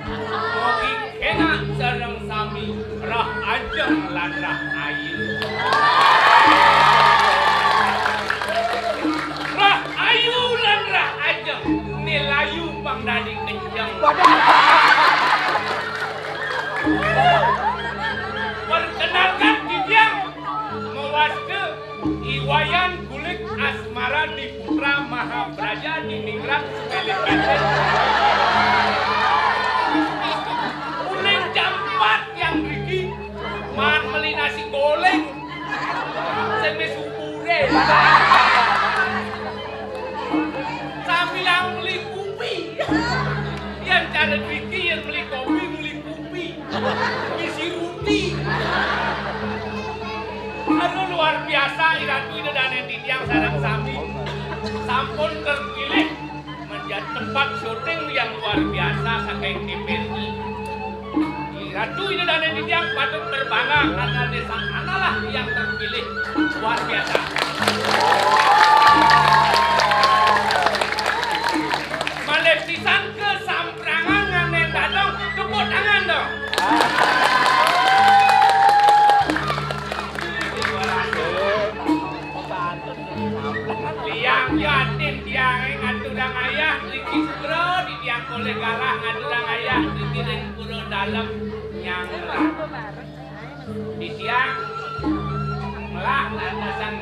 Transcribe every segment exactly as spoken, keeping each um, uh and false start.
Mugi kénak sareng sami rah ajeng lan rah ayu. Rah ayu lan rah ajeng, nilayu pang dadi kenjeng. Perkenalkan titiang, mawasta I Wayan Kulit Asmara Diputra Mahapraja Diningrat Sepele Kecil. Uling jam empat yang riki, maan meli nasi goreng. Sing wis subuhe. Sambilang meli kupi. Yang cara riki yang meli kopi, meli kupi. Misi ruti. Aduh, luar biasa, Iratu Ida Dane titiang sareng sami. Sampun terpilih menjadi tempat syuting yang luar biasa saking T V R I. Iratu Ida Dane titiang patut berbangga karena desa analah yang terpilih. Luar biasa. Malih pisan ke Prangan nganen dadong, tepuk tangan dong. Tiang yatin tiang ngaturang ayah, riki sugro, di tiang polih galah ngaturang ayah, riki ring pura dalem nyanggra. Titiang melah lantasan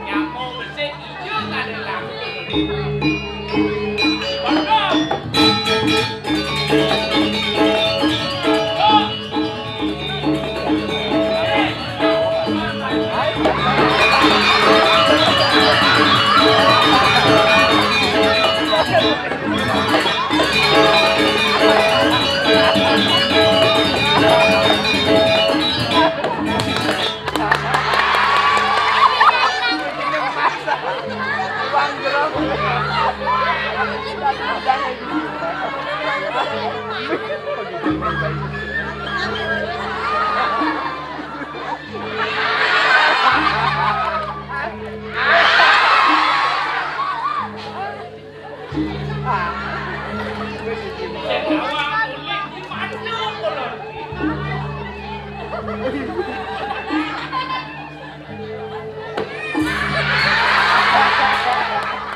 nyama besik ijo kadéla. Pondok.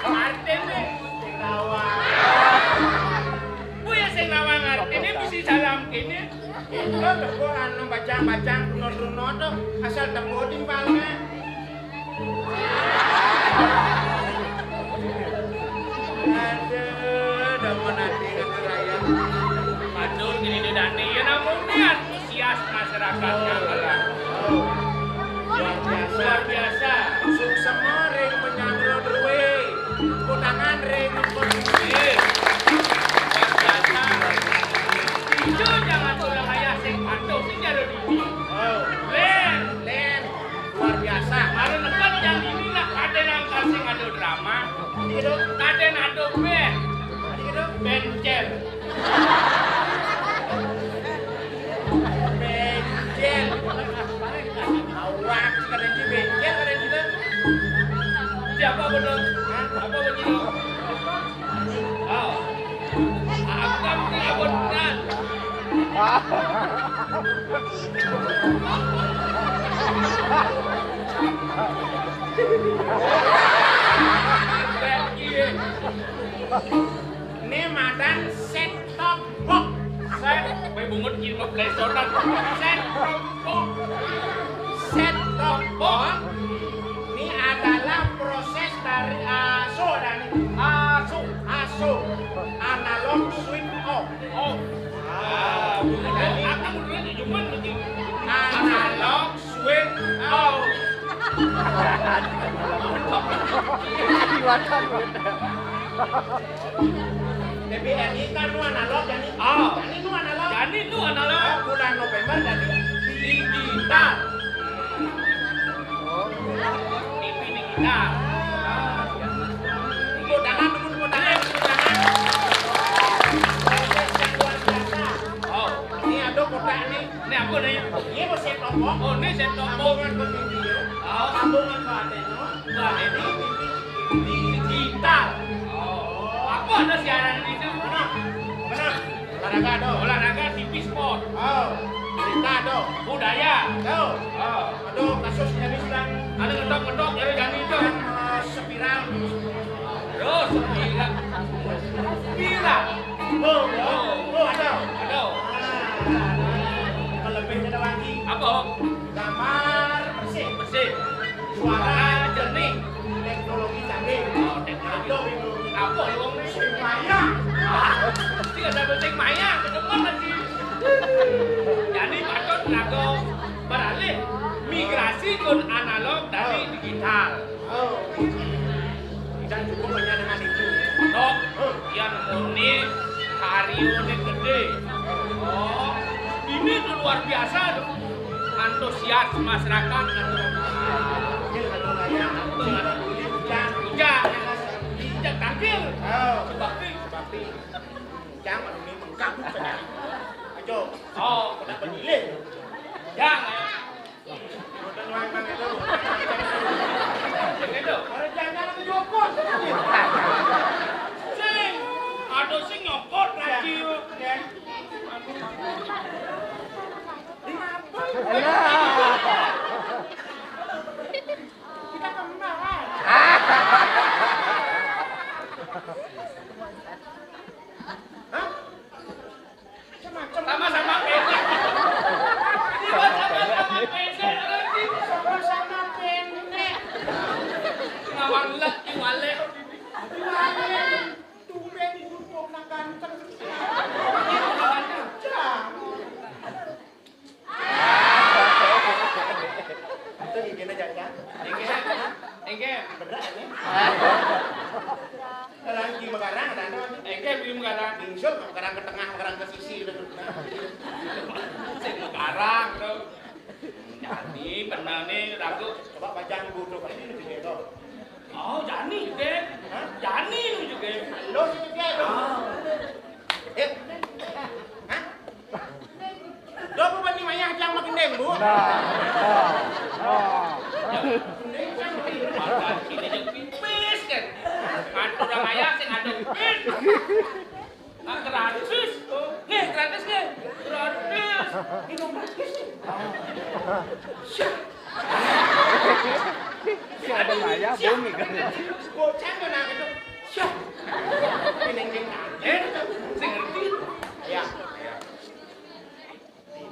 Artiné sing nawang. Kuwi sing nawang artiné mesti salam kéné. Itu tepuk anu bacang-bacang runut-runut tuh, asal tepuk timpalnya. Aduh, demen ati ngeteraya. Matur gini didani, ya namun antusias masyarakat Ngambelan. Luar biasa. Luar biasa. Suksema ring penyangga druwe. Kutangan ring pemudi. Luar biasa. Ijo jangan tulang ayah sing patuh sing jero dini. Oh. Len. Len. Luar biasa. Baru nekep yang ini nak kadén angkat sing ada drama. Kadén ada band. Band cel. Band cel. Awak kadén di band cel, kadén di. Siapa bener? Hah? Apa begitu? Oh. Aku kan punya benar. Ini madan set top box. Set, kowe bungut ilmu plesonan. Set top box. Set top box. Ini adalah proses dari aso dan aso, aso. Analog switch off. Oh. Ah, bukan. Aku dulu cuman mesti analog switch out. Iwatan. Tapi ini kan nu analog, jadi. Oh. Ini nu analog. Jadi nu analog. Oh, bulan November jadi digital. T V digital. Tepuk tangan, tepuk tangan, tepuk tangan. Proses yang luar biasa. Oh. Ini ada kotak nih. Ini apa nih? Ini mau set top box. Oh, ini set top box. Sambungan ke T V ya. Oh. Sambungan ke antena. Nah, ini T V digital. Oh. Apa ada siaran di situ? Mana? Mana? Olahraga, do. Olahraga, T V, sport. Oh. Berita, do. Budaya. Do. Oh. Aduh, kasus jadi sedang, ada ngetok-ngetok, jadi jadi itu. Sedang, eh, spiral. Terus, gila. Gila. Oh, oh, oh, ada. Ada. Ah, ada, ada. Kelebihnya ada lagi. Apa? Gambar bersih. Bersih. Suara jernih. Teknologi canggih. Oh, teknologi. Aduh, itu. Apa, lu, Bang? Sing maya. Sing ada sing maya, kedemen lagi. Jadi, patut nganggo beralih, migrasi ke analog dari digital. Oh. Dan cukup hanya dengan itu. Tok, yang muni karyoné gedé. Oh, ini tuh luar biasa tuh. Antusias masyarakat. Hujan. Hujan. Hujan tangkil. Oh. Sebab ini. Sebab ini. Jangan ini mengganggu saja. Ayo. Oh, kenapa milih? Jangan. Mboten wayah nang itu. Sing itu. Ora jangan nyokot. Sing. Aduh, sing nyokot lagi. Ya. Kita kembang. Hah? Sama-sama pendek. Tiba sama-sama pendek. Sama-sama pendek. Ngawang lek ki walek. Walek. Tumben ibu kok nak ganteng. Jangan. Itu gigine, Cak, ya? Inggih. Inggih. Bener, ya? Lagi mekarang, ada, ada. Inggih, beli mekarang. Ingsul, mekarang ke tengah, mekarang ke sisi, gitu. Sing mekarang, tuh. Jani, benane, lagu. Coba bacaan bodoh, ini lebih beda. Oh, jani, Dek. Hah? Jani, lu juga. Lo sih, Dek, lo. Ah. Eh. Hah? Lho, apa bani mayah jang magendeng, Bu? Nah, nah, nah. Gendeng kan ini jeung pipis, kan? Ngatur orang mayah sing ada pipis. Nah, gratis. Nih, gratis, nih. Gratis. Minum gratis, nih. Siap. Sing ada mayah, bumi, kan? Bocah mana gitu. Siap. Ini, ini, ini. Eh, sing ngerti. Ya, ya.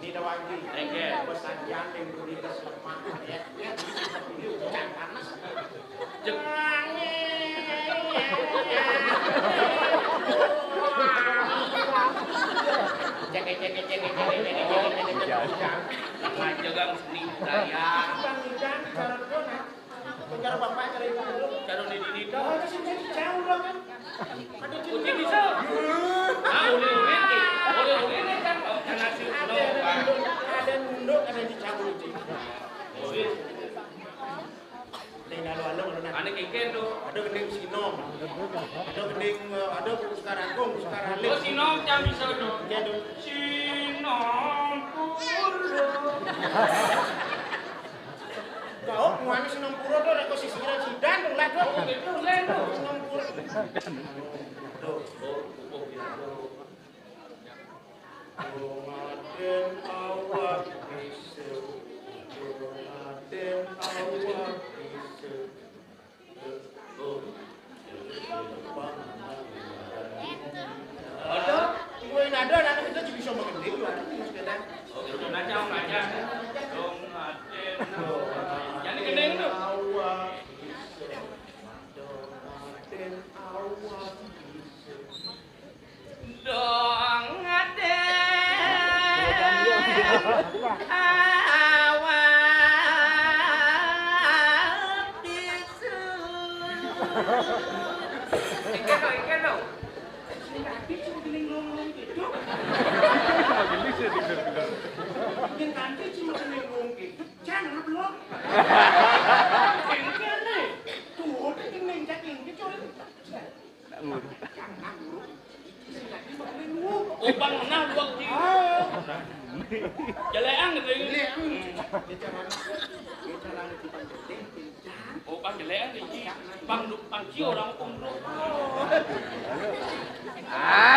Ini doang, Ji. Enggak. Pesan yang prioritas lemah, ya. Ini hujan panas. Jeng. Cek, cek, cek, cek, cek, cek, cek, cek, cek, cek. Hujan. Hujan. Hujan. Hujan. Cara bapak, cara ibu dulu. Cara ini, ini, ini. Oh, itu sih jadi jauh loh, kan. Ada di Uji bisa. Ah, udah, udah, nih. Udah, udah, nih, kan. Oh, karena si ada, ada nunduk, ada nunduk, ada di cabut, Uji. Oh, iya. Tinggal lu, lu, lu, nah. Anak ikan tuh. Ada gending Sinom. Ada gending, eh, ada Sekar Agung, Sekar Alit. Oh, Sinom yang bisa tuh. Iya, tuh. Sinom pura. Kau muane seneng pura to, rek sisiran sidan to, lah, to. Oh, gitu, lah, to. Seneng pura. To, to, to, to. Rumaden awak bisa. Rumaden awak bisa. Ada, gue nada, anak kita juga bisa mengending, Mas Kedan. Oh, gitu. Baca, baca. Dong, aden. Jadi gending tuh. Dong, aden. Awak. Engke to, engke to. Sing tadi cuma keling lung-lung gitu. Sing tadi cuma keling lung gitu. Jangan belum. Engke nih. Tuh, udah kening cacing gitu. Jangan nguruk. Oh, Bang, nah, luwak di. Jeleang gitu ya. Jeleang. Oh, Bang, jeleang di. Bang, lu, Bang, ci orang umroh. Ah.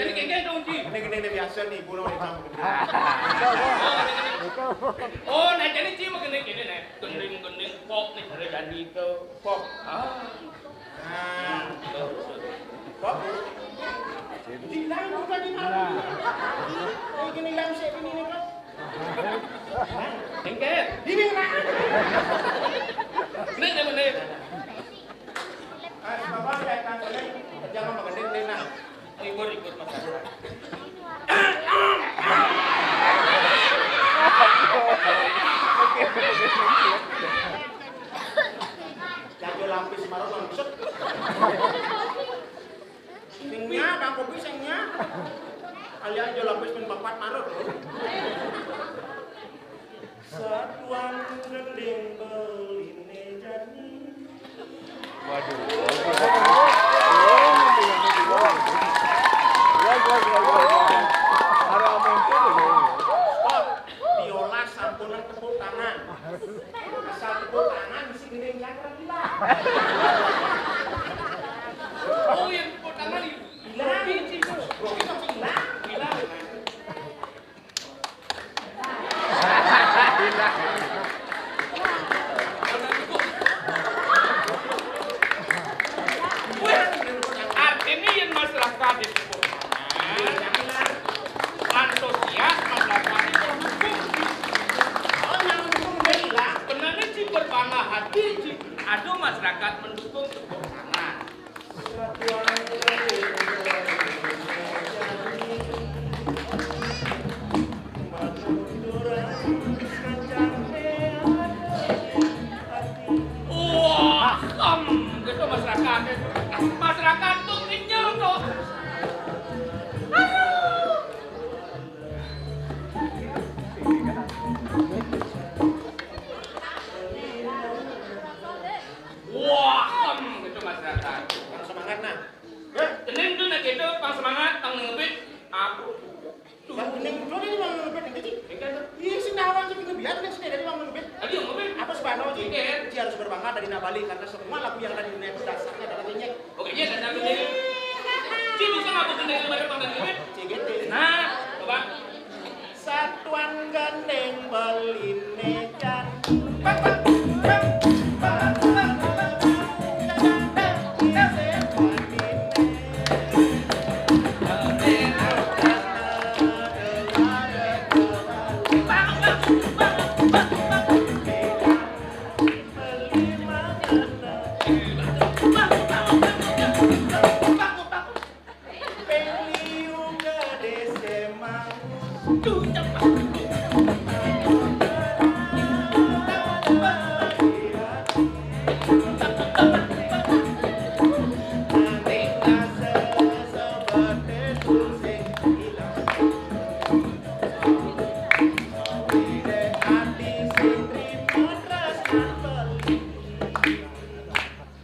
jane kengken dong, Ci. Ning, ning, ning, biasa nih, ibu lo ning sama gedhe. Oh, ning, ning. Oh, nek jane Ci mah kene kene nek. Gending-gending pop nih, jare jani to pop. Ah. Nah. Pop. Dilang bukan dilang. Ini gini lang sik ini nih, Kak. Engke. Ini nak. Nek jane nek. Ah, Bapak, ya, kan, boleh. Jangan mengending, nih, nah. Ikut, ikut, Mas. Jago lapis marut langsung. Sing nya, Bang Kopi, sing nya. Kalian aja lapis ping papat marut, lho. Satuan gending beline jani. Waduh. Stop. Biola sampunan tepuk tangan. Asal tepuk tangan, si gending jani gila. Oh, yang tepuk tangan itu. Gila. Biji itu. Biji itu gila. Gila. Artine yen masyarakat di tepuk tangan, antusias masyarakat di mendukung. Oh, yang mendukung dia hilang. Benarnya Ci berbangga hati, Ci. Aduh, masyarakat mendukung tepuk tangan. Wah, em, gitu masyarakat. Masyarakat tuh kenyal tuh. Aduh. Wah, em, gitu masyarakat. Pang semangat, nah. Hah? Gending tuh nek gitu, pang semangat, pang ngebit. Aku. Lah, gending tuh ini mau ngebit, nih, Ci. Enggak tuh. Iya, sing nawang sih, kena biar, nih, sini dari mau ngebit. Tadi yang ngebit. Apa sebab, Ci? Iya. Ci harus berbangga dari Nabali, karena semua lagu yang ada di dunia itu dasarnya adalah ngenyek. Oke, iya, dasar gending. Ci bisa nggak gending pada pang ngebit? Ci gitu. Nah, coba. Satuan gandeng beline jan.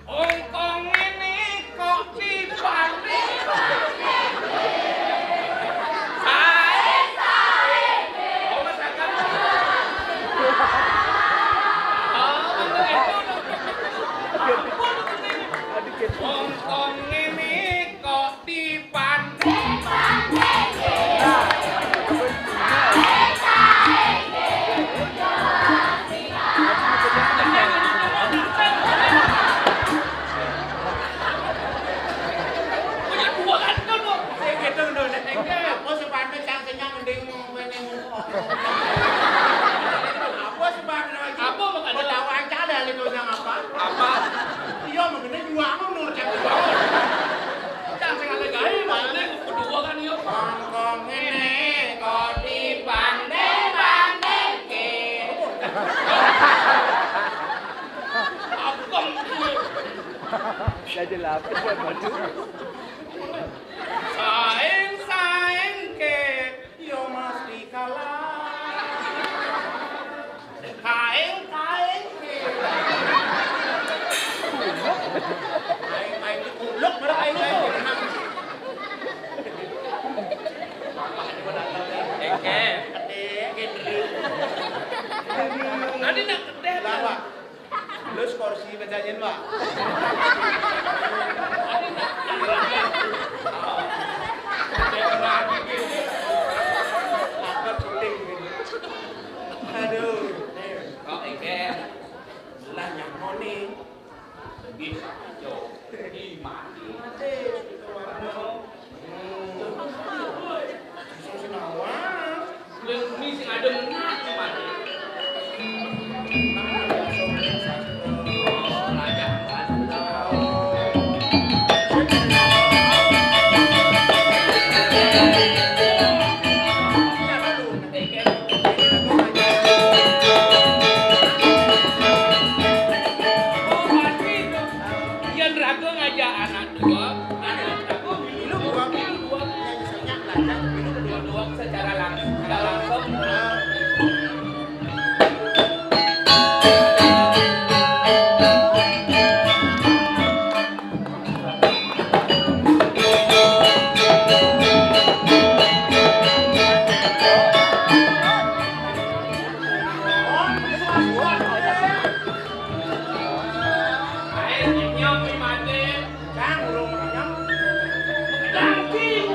Ongkong ngene kok tiba-tiba. Sae, sae. Aja lapis ya, Pak. Saing-saing ke, yo mesti kalah. Kaing-kaing ke. Kaing-kaing di kuluk, mana kaing-kaing di renang. Oke. Nanti nak kedeh. Lah, Pak. Lus kursi bacain, Pak. Aduh. Kok iki lah nyamoni. Bisa aja. Di mati. Mati. Sing senawang. Kuwi sing adem mati, mati. Yen raga ngajak anak dua, anak raga milu dua, milu dua. Dua-dua secara langsung, tidak langsung. Ae nyong mati. Cang, urung kenyang. Daging.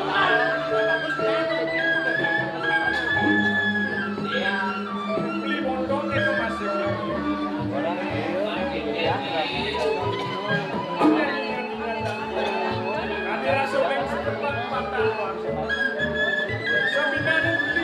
Iya. Beli mondok itu masih. Ada rasa yang setempat patah. Sambil ada beli.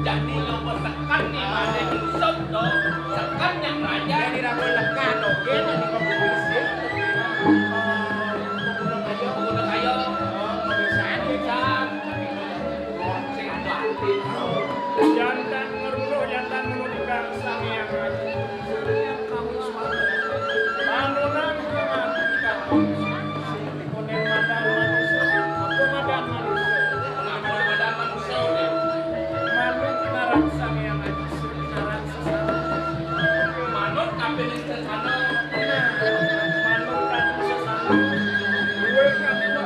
Jadi lo seken nih, pada nyusup tuh. Seken yang raja. Jadi ragu lekan, oke, nanti kau bisa. Jantan ngeruh, jantan ngeruh di bangsa yang Bangunan dengan konen madan manusia, apa madan manusia? Apa madan manusia? Manut ngaran Sang Hyang Aji Sri, ngaran sesana. Manut kabeh sesana. Manut kabeh sesana. Duwe kabeh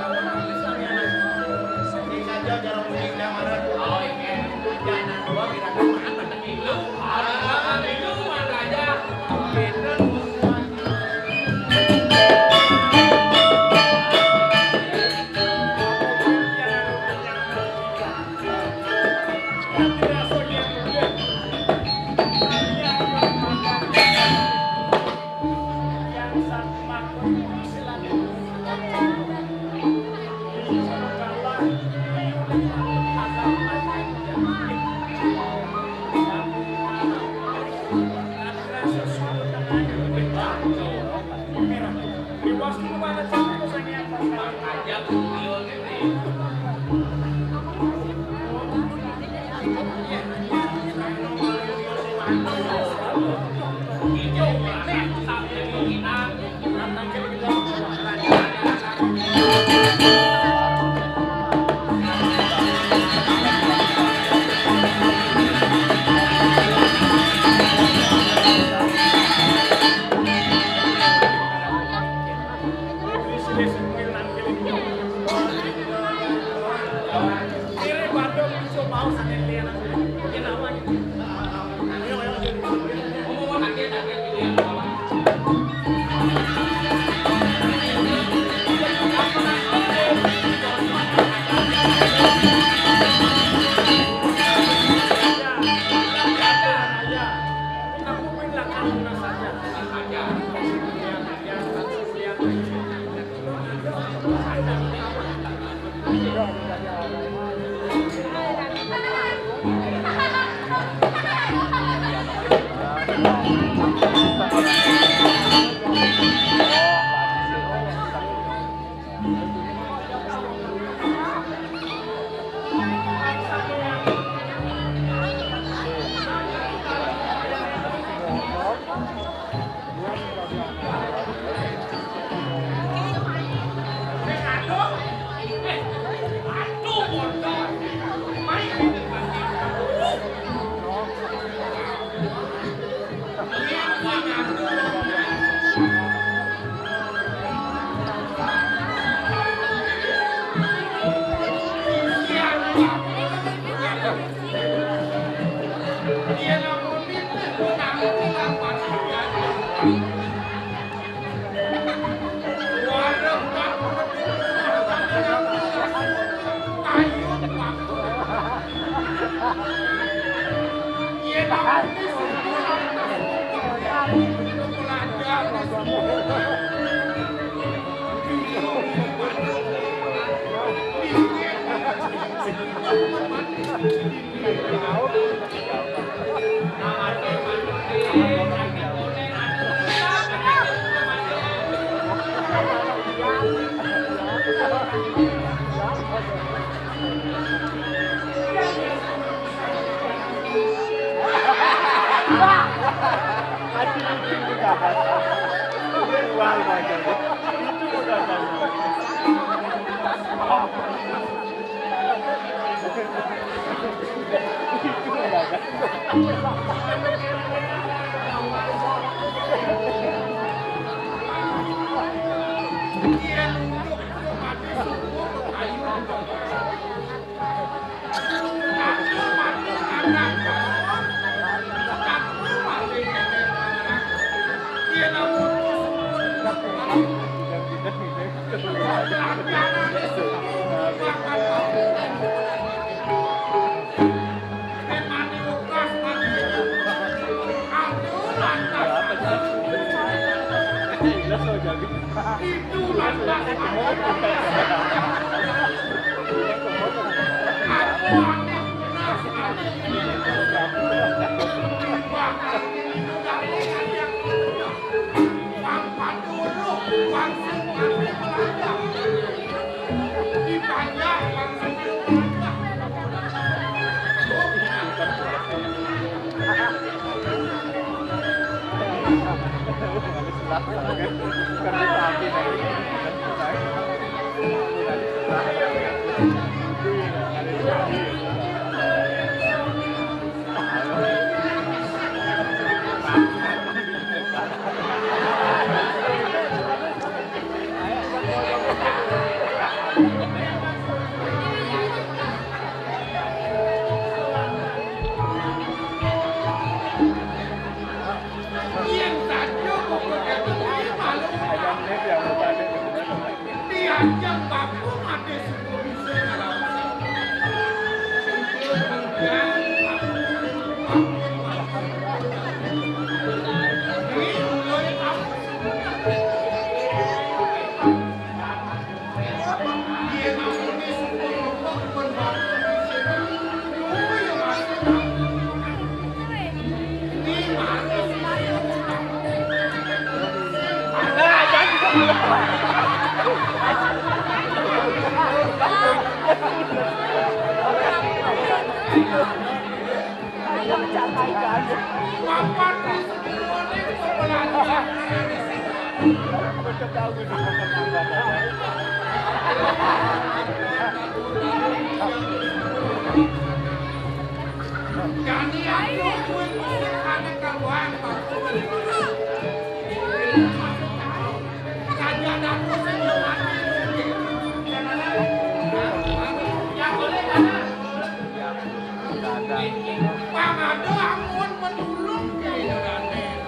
Pang ada amun menulung ke idané.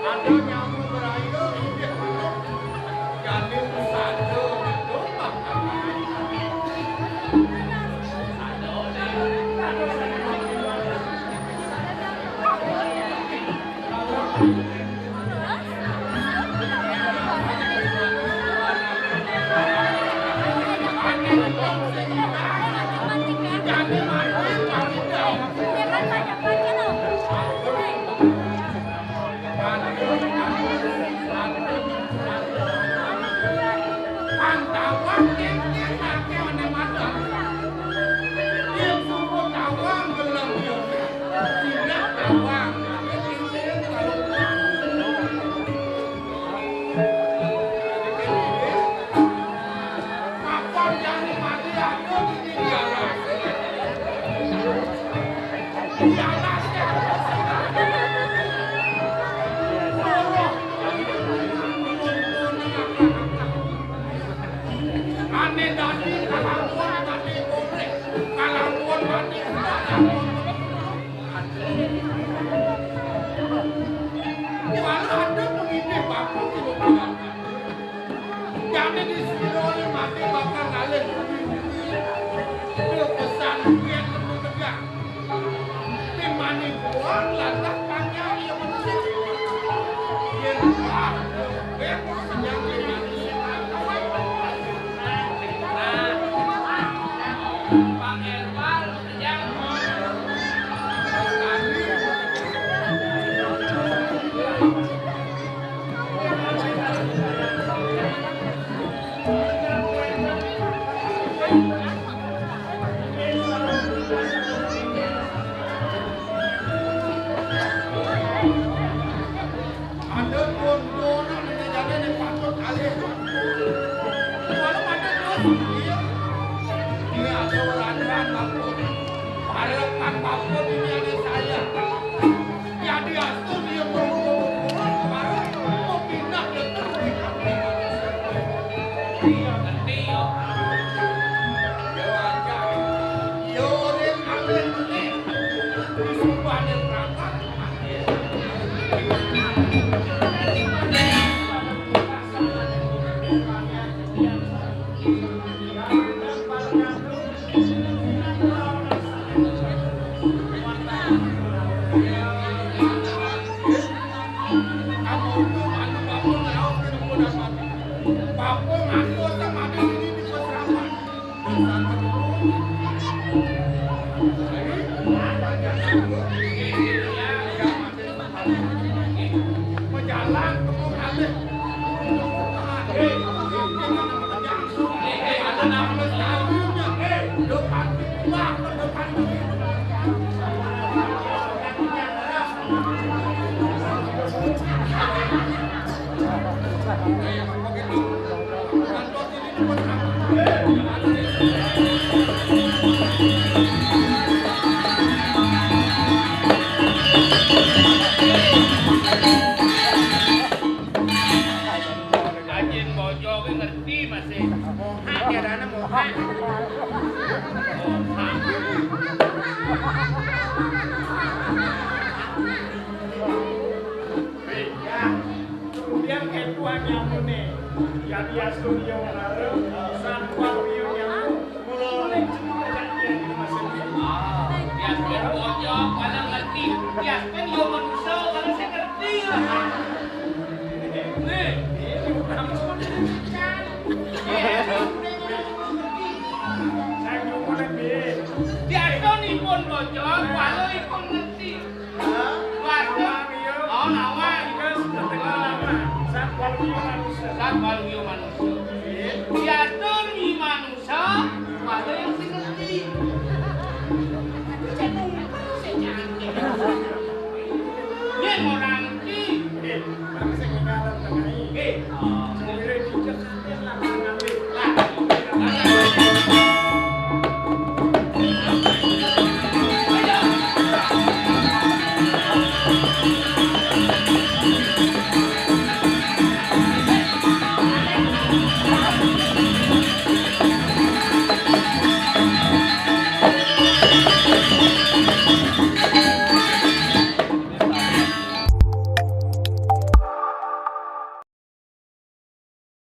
Ada nyawa berayo, inggih manuk. Jadi usada ngedumbah. Ané dadi kalakuan mati boleh, kalakuan mati udah. Walau ada pengidih bapak di luar. Jadi di sini mati bakal ngalih. Pesan duit lemu tegak. Timani buah lantas panjang ia menulis. Ia buah, buah, buah, panjang ia menulis. Panggil Ada kondonan ini jadi ini patut alih. Kalau ada dos, iya. Ini ada orang-orang bapak. Harapan bapak ini ada saya. Jadi atur dia berumur-umur, baru mau pindah ke tempat. Iya, ngerti, yo. Yo, aja. Yo, Rin, Rin, Rin. Di Subang yang berangkat. Ajin Bojo ki ngerti masih. Mohak ya, dana mohak. Mohak. Kemudian ketua nyamune, ya biasa dia orang, satu aku yang nyamu, mulai cerita janjian di rumah sendiri. Biasa dia bojok, kalau ngerti, biasa kan dia manusia, kalau saya ngerti lah. Nih, ini bukan manusia. Saya cuma lebih. Biasa nih pun bojok, kalau ipun ngerti. Waduh. Oh, nawang. Satpol Q manusia. Satpol Q manusia.